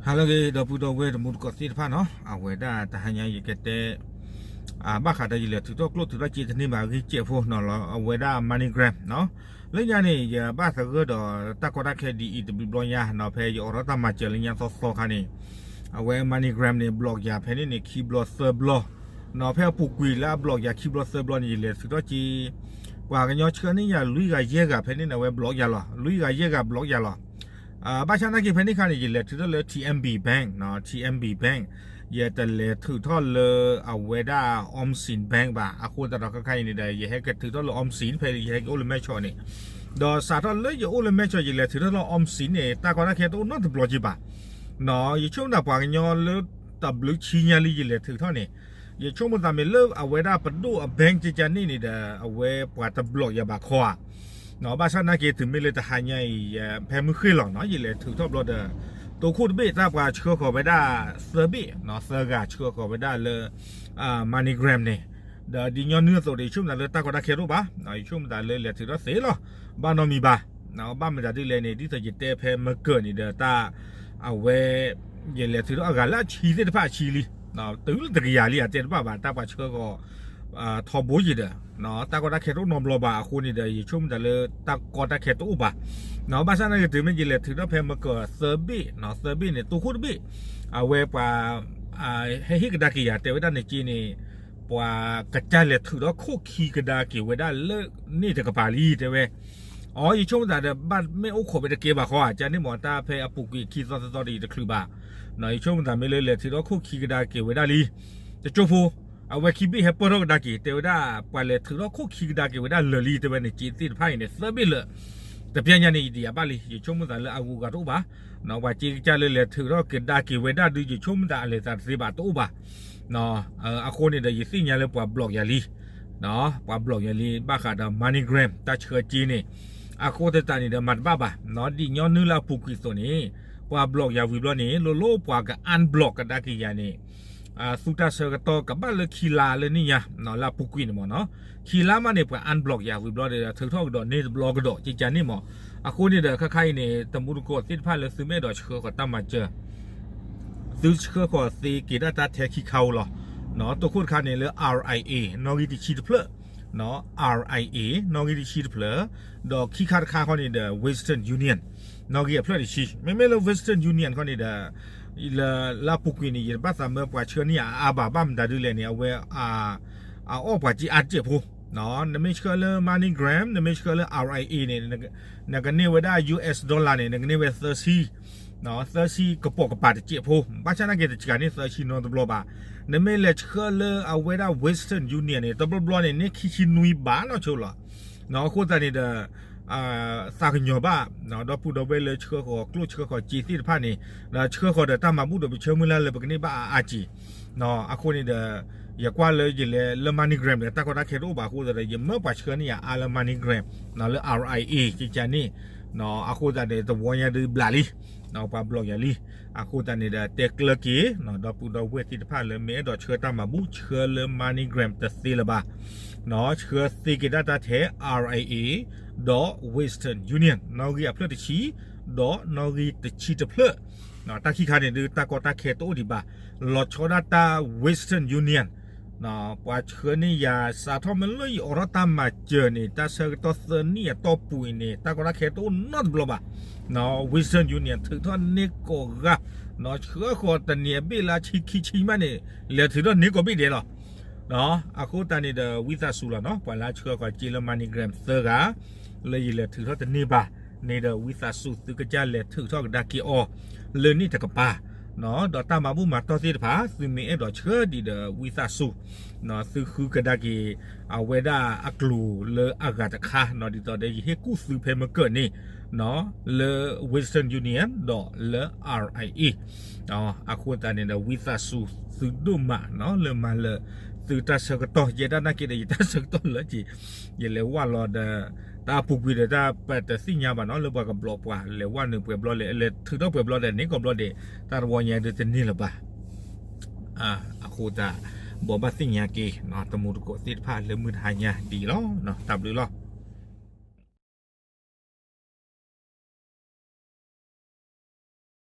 ဟါလၢအဂ့ၤ ဒီပုၢ်ဒီဝဲၢ်တံၤသကိးသ့ၣ်တဖၣ်နီၤ, အဝဲဒၣ်တဟါညါယကတဲ ဘၣ်ဃးဒီးယလဲၤထုးထီၣ်ကျိၣ်ထုးထီၣ်စ့တန့ၢ်ဘၣ်အဂ့ၢ်ကဲးဖိနီၤလီၤ, အဝဲဒၣ် MoneyGram နီၤ. လၢညါန့ၣ် ယဘၣ်သဂၢၢ်ဒီးတၢ်ကီတၢ်ခဲဒ်အံၤတဘျီဘျီညါနီၤ, ဖဲယအိးထီၣ်တၢ်မၤစၢၤလၢညါသီသီခါန့ၣ် အဝဲ MoneyGram န့ၣ် block ယၤဖဲန့ၣ်န့ၣ် ခံဘျီသၢဘျီ နီၤ, ဖဲအပူၤကွံာ်လၢအ block ယၤခံဘျီသၢဘျီန့ၣ် ယလဲၤထုးထီၣ်စ့ ပှၤကညီဆှၢန့ၢ်ယၤလွံၢ်ဂၤယဲၢ်ဂၤဖဲန့ၣ်န့ၣ် အဝဲ block ယၤလီၤ, လွံၢ်ဂၤယဲၢ်ဂၤ block ယၤလီၤ. ဘၣ်ဆၣ်နာ်က့ဖဲန့ၣ်ခါန့ၣ် ယလဲၤထုးထီၣ်လၢ T M B Bank နီၤ, T M B Bank, ယတလဲၤထုးထီၣ်လၢအဝဲဒၣ် Omsin Bank ဘၣ်, အဃိသတးဒီးခဲခါအံၤန့ၣ်ဒီး ယဟဲကထုးထီၣ်လၢ Omsin ဖဲယဟဲကအိၣ်လၢမဲၢ်ဆီးန့ၣ်, ဒီးစးထီၣ်လၢယအိၣ်လၢမဲၢ်ဆီး ယလဲၤထုးထီၣ်လၢ Omsin န့ၣ် တၢ်ကီတၢ်ခဲတအိၣ်နီတဘျီက့ၤဘၣ် နီၤ, ယဆိကမိၣ်သးပှၤကညီလၢတဘျုးဆံညါလံယလဲၤထုးထီၣ်န့ၣ်, ယဆိကမိၣ်သးမ့ၢ်လၢအဝဲဒၣ်ပဒိၣ်အ bank ကကန့ၣ်န့ၣ်ဒီး အဝဲပှၤတ block ယၤဘၣ်ခီဧါ, နီၤ, ဘၣ်ဆၣ်နာ်က့တုၤမ့ၢ်လၢတဟါညါအံၤ ဖဲမုၢ်ဃ့ၢ်လီၤနီၤ ယလဲၤထုးထီၣ်ဘျီဒီး တိခိၣ်တဘ့ၣ် တၢ်ပှၤဆှၢဃီၤဝဲဒၣ်သၢဘ့ၣ်နီၤ, သၢဂၤဆှၢဃီၤဝဲဒၣ်လၢ MoneyGram န့ၣ်, ဒီးဒ်ညီနုၢ်အသိးဒီး ယဆိကမိၣ်သးလၢတၢ်ကီတၢ်ခဲတအိၣ်ဘၣ်, ယဆိကမိၣ်သးလၢလဲၤထုးထီၣ်သ့လီၤ, ဘၣ်နီတမံၤဘၣ်, ဘၣ်မတၤဒ်လဲၣ်န့ၣ် ဒ်သိးယတဲဖဲမကၢၢ်န့ၣ်ဒီးတၢ် အဝဲ ယလဲၤထုးထီၣ်အဂၤလၢအဆံသ့ၣ်တဖၣ်အဆံလံ, တုၤလၢတကယၤလံအတဲတဘၣ်ဘၣ် တၢ်ပှၤဆှၢဃီၤ ထီဘိယံၤဒီး တၢ်ကီတၢ်ခဲတအိၣ်နီတဘျီဘၣ်အဃိန့ၣ်ဒီး ယဆိကမိၣ်သးလၢတၢ်ကီတၢ်ခဲတအိၣ်ဘၣ်, ဘၣ်ဆၣ်နာ်က့တုၤမ့ၢ်ယလဲၤထုးထီၣ်ဖဲမကၢၢ်သၢဘ့ၣ်, သၢဘ့ၣ်န့ၣ် တိခိၣ်တဘ့ၣ်, အဝဲပှၤ ဟဲဟ့ၣ်ကဒါက့ၤယၤ တဲဝဲဒၣ်န့ၣ်က့န့ၣ် ပှၤကစၢ်လဲၤထုးထီၣ်ခိၣ်ခံကဒါက့ၤဝဲဒၣ်လၢန့ၣ်တကပၤလံ တဲဝဲ, အိ ယဆိကမိၣ်သးဒီး ဘၣ်မ့ၢ်အိၣ်ခိးဝဲတကဲဘၣ်ခီဧါ, ကန့ၣ်မ့ၢ်တၢ်ဖဲအပူၤကွံာ်ခံသီသၢသီဒီးယတချုးဘၣ်, ယဆိကမိၣ်သးမ့ၢ်လၢလဲၤထုးထီၣ်ခိၣ်ခံကဒါက့ၤဝဲဒၣ်လံ, တကၠိဖိ အဝဲခံဘ့ၣ်ဟဲပၢၢ်ထီၣ်ကဒါက့ၤ တဲဝဲဒၣ် ပှၤလဲၤထုးထီၣ်ခိၣ်ခံကဒါက့ၤဝဲဒၣ်လၢာ်လံ တဲဝဲန့ၣ်က့သ့ၣ်တဖၣ်အံၤန့ၣ် သၢဘ့ၣ်လၢာ်, တပျဲညါန့ၣ် ယတယာ်ဘၣ်လံ ယဆိကမိၣ်သးလၢအဂုၤအဂၤတအိၣ်ဘၣ်, ပှၤက့ကစၢ်လၢလဲၤထုးထီၣ်ကဒါက့ၤဝဲဒၣ်ဒုး ယဆိကမိၣ်သးအလဲၤသးတသ့ဘၣ်တအိၣ်ဘၣ်, အဃိန့ၣ်ဒီးယသ့ၣ်ညါလၢပှၤ block ယၤလံ, ပှၤ block ယၤလံ ဘၣ်ဃးဒီး MoneyGram တၢ်ဆှၢစ့န့ၣ်, အဃိသတးန့ၣ်ဒီးမၤတဘၣ်ဘၣ်, ဒ်ညီနုၢ်လၢအပူၤကွံာ်အသိးန့ၣ်, ပှၤ block ယၤဝံၤဘျီန့ၣ် လိၤလိၤပှၤက unblock ကဒါက့ၤယၤန့ၣ် သုတၢ်ဆၢကတီၢ်ကဘၣ်လၢခံလါလၢန့ၣ်ညါ, လၢအပူၤကွံာ်န့ၣ်မ့ၢ်နီၤ, ခံလါမးန့ၣ် ပှၤ unblock ယၤဝံၤဘျီဒီး ထုးထီၣ်ကဒီးန့ၢ်တဘျီကဒီး ကကန့ၣ်မ့ၢ်, အဃိန့ၣ်ဒီးခဲခါအံၤန့ၣ် တမူတကိးသ့ၣ်တဖၣ်လၢသုမ့ၢ်အဲၣ်ဒိးဆှၢဃီၤတၢ်မၤစၢၤ သုဆှၢဃီၤသ့က့ၤဒၣ်တၢ်ထဲခံခါဧိၤလီၤ, တိခိၣ်တခါန့ၣ်လၢ R I A နီၣ်ဂံၢ်တဆံတဖျၢၣ်, R I A နီၣ်ဂံၢ်တဆံတဖျၢၣ်, ဒီးခံခါတခါခီန့ၣ်ဒီး Western Union နီၣ်ဂံၢ်အဖျၢၣ်တဆံ, မ့မ့ၢ်လၢ Western Union ခီန့ၣ်ဒီး လၢ လၢအပူၤကွံာ်န့ၣ် ယတဘၣ်သးမၢပှၤဆှၢန့ၢ်ယၤအါအါဘၣ် ဘၣ်မတၤဒ်လဲၣ်န့ၣ် အဝဲ အအီၣ်ပှၤစ့အါတစဲးဖိ, နမ့ၢ်ဆှၢလၢ MoneyGram နမ့ၢ်ဆှၢလၢ R I A န့ၣ် နကန့ၢ်ဝဲဒၣ် U S dollar န့ၣ် နကန့ၢ်ဝဲသၢဆံ, သၢဆံကပိာ်ကပၤတစဲးဖိ, ဘၣ်ဆၣ်နာ်က့တစှၤန့ၢ်သၢဆံနီတဘျီဘၣ်, နမ့ၢ်လဲၤဆှၢလၢအဝဲဒၣ် Western Union န့ၣ် တဘျီဘျီန့ၣ် န့ၢ်ခံဆံနွံဘၣ်နီဆိလီၤ, အဃိသတးန့ၣ်ဒီး သးကညီၤဘၣ် ဒီပုၢ်ဒီဝဲၢ်လၢဆှၢဃီၤကျိၣ်ဆှၢဃီၤစ့သ့ၣ်တဖၣ်န့ၣ်, ဒီးဆှၢဃီၤဒီးတၢ်မၤဘူၣ်ဒီးပဆၢမုၢ်လၢ်လၢပကန့ၢ်ဘၣ်အါအါက့ၤ, အဃိန့ၣ်ဒီး ယကွၢ်လၢယလဲၤလၢ MoneyGram ဒီးတၢ်ကီတၢ်ခဲတအိၣ်ဘၣ်အဃိသတးဒီး ယမၢပှၤဆှၢန့ၢ်ယၤအါလၢ MoneyGram လၢ R I A ကကန့ၣ်, အဃိသတးန့ၣ် တဝီညါဒုးဘျးလံ, ပှၤ block ယၤလံ, အဃိသတးန့ၣ်ဒီးတဲကျၢၤက့ၤ ဒီပုၢ်ဒီဝဲၢ်သ့ၣ်တဖၣ်လၢမ့ၢ်အဲၣ်ဒိးဆှၢတၢ်မၤဘူၣ် ဆှၢလၢ MoneyGram တသ့လၢၤဘၣ်, ဆှၢသ့က့ၤဒၣ်တၢ်ထဲ R I A ဒီး Western Union နီၣ်ဂံၢ်အဖျၢၣ်တဆံ, ဒီးနီၣ်ဂံၢ်တဆံတဖျၢၣ်, တၢ်ခံခါန့ၣ်ဒုးတၢ်ကီတၢ်ခဲတအိၣ်ဒံးဘၣ်, လီၤဆီဒၣ်တၢ် Western Union ပှၤဆှၢန့ၢ်ယၤစးထီၣ်မ့ၢ်လၢယအိးထီၣ်တၢ်မၤစၢၤန့ၣ် တၢ်ဆၢကတီၢ်သၢနံၣ်အတီၢ်ပူၤအံၤန့ၣ် တၢ်ကီတၢ်ခဲတအိၣ်နီတဘျီဘၣ်, Western Union ထုးထီၣ်န့ၢ်ကိးဂၤ, ဆှၢဃီၤတနံၤအဘ့ၣ်လၢဆံခံဆံမးန့ၣ် လဲၤထုးထီၣ်န့ၢ်ကိးဘ့ၣ်ဒဲးလီၤ. အဃိသတးန့ၣ်ဒီး ဝံသးစူၤလီၤနီၤ ပှၤလၢဆှၢဃီၤစ့လၢ MoneyGram သၢဂၤ လၢယလဲၤထုးထီၣ်တန့ၢ်ဘၣ်န့ၣ်ဒီး ဝံသးစူၤသုကစၢ်လဲၤထုးထီၣ်ကဒါက့ၤအီၤ လၢန့ၣ်တကပၤ, ဒီးတၢ်မၤဘူၣ်မၤတီၢ်သ့ၣ်တဖၣ် သုမ့ၢ်အဲၣ်ဒိးဆှၢဒံးဒီး ဝံသးစူၤ သုဃုကဒါက့ၤ အဝဲဒၣ်အကျိၤလၢအဂၤတခါ ဒ်သိးဒီးယဟ့ၣ်ကူၣ်သုဖဲမကၢၢ်န့ၣ် လၢ Western Union ဒီးလၢ R I A အဃိသတးန့ၣ်ဒီး ဝံသးစူၤသုဒိၣ်မး လၢမၤလၢသုတၢ်ဆၢကတီၢ် ယဲဒၣ်နာ်က့ဒီး ယတၢ်ဆၢကတီၢ်လၢက့ၤ ယလဲၤဝဲလီၤဒီး တၢ်အပူၤကွံာ်ဒီးတၢ်ပတသ့ၣ်ညါဘၣ်နီၤ လၢပှၤကဘျီးပှၤ လဲၤဝဲနုာ်ပှဲၤဘျီလဲၣ် လဲၤထုးထီၣ်ပှဲၤဘျီလဲၣ် န့ၢ်ကီးဘျီဒဲး တၢ်တဝီညါဒုးတန့ၢ်လၢၤဘၣ်. အဃိသတး ဘိးဘၣ်သ့ၣ်ညါက့ၤ တမူတကိးသ့ၣ်တဖၣ်လၢမုၢ်တဟါညါဒ်အံၤလီၤ. တၢ်ဘျုးလီၤ.